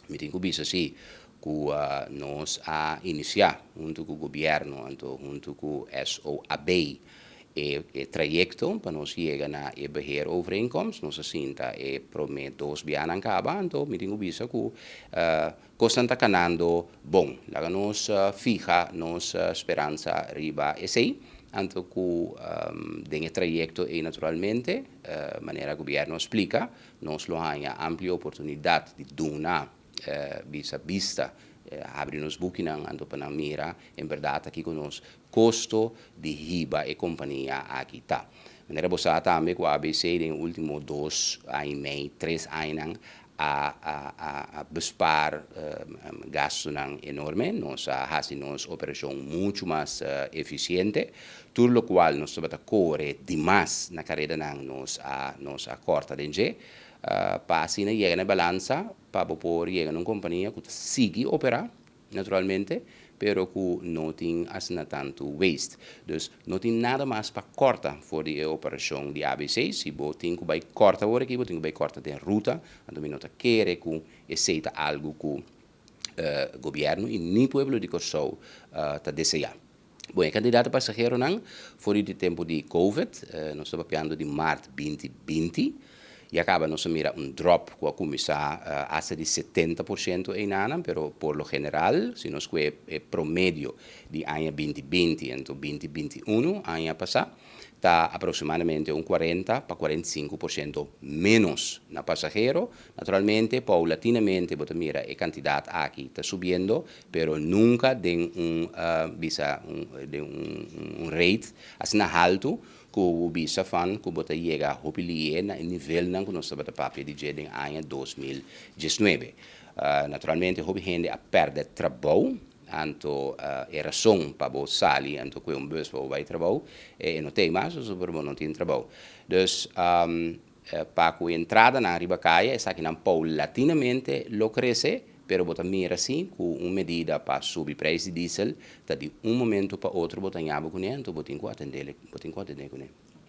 Mi tin ku bisa si ku nos a inisiá huntu ku gobièrnu anto huntu ku SOAB e trayekto pa nos yega na e beheerovereenkomst. Nos a sinta e promé dos bianan kaba, anto mi tin ku bisa ku kosnan ta kanando bon. Laga nos fiha nos speransa riba esei, anto ku den e trayekto ei naturalmente, manera gobièrnu a splika, nos lo haña amplio oportunidat di duna bisa bista, habri nos bukinan anto pa nan mira en bèrdat ta kiko nos kosto di hiba e kompania aki ta. Manera bo sa tambe ku ABC den e último 2 aña i mei, 3 añanan a bespaar gastunan enorme. Nos a hasi nos operashon muchu mas efisiente. Tur lokual nos tabata kore dimas na karedanan nos a kòrta den dje pa asina yega na balansa pa bo por yega na un kompania ku ta sigui operá naturalmente, pero ku no tin asina tantu waste. Dus no tin nada mas pa kòrta for di e operashon di ABC. Si bo tin ku bai kòrta awor aki, bo tin ku bai kòrta den ruta, anto mi no ta kere ku esei ta algu ku gobièrnu i ni pueblo di Kòrsou ta deseá. Bon, e kantidat di pasaheronan for di tempu di COVID, nos ta papiando di mart 2020, ya kaba nos a mira un drop ku a kuminsá hasta di 70% einan, pero por lo general, si nos kue e promedio di aña 2020 anto 2021, aña pasá, ta aproksimadamente un 40 pa 45% ménos na pasahero. Naturalmente, paulatinamente, bo ta mira e kantidat aki ta subiendo, pero nunka den un bisa un, den un rate asina haltu ku bisa van ku bo ta yega hopi lihé na e nivelnan ku nos tabata papia di dje den aña 2019. Naturalmente, hopi hende a pèrdè trabou, anto e rason pa bo sali anto kue un bus pa bo bai trabou e no t'ei mas, pasobra bo no tin trabou. Dus pa ku entradanan riba kaya esakinan paulatinamente lo krese, pero bo ta mira si ku un medida pa subi preis di diesel ta di un momento pa otro bo ta ñaba kuné, anto bo tin ku atendé, bo tin ku atendé kuné.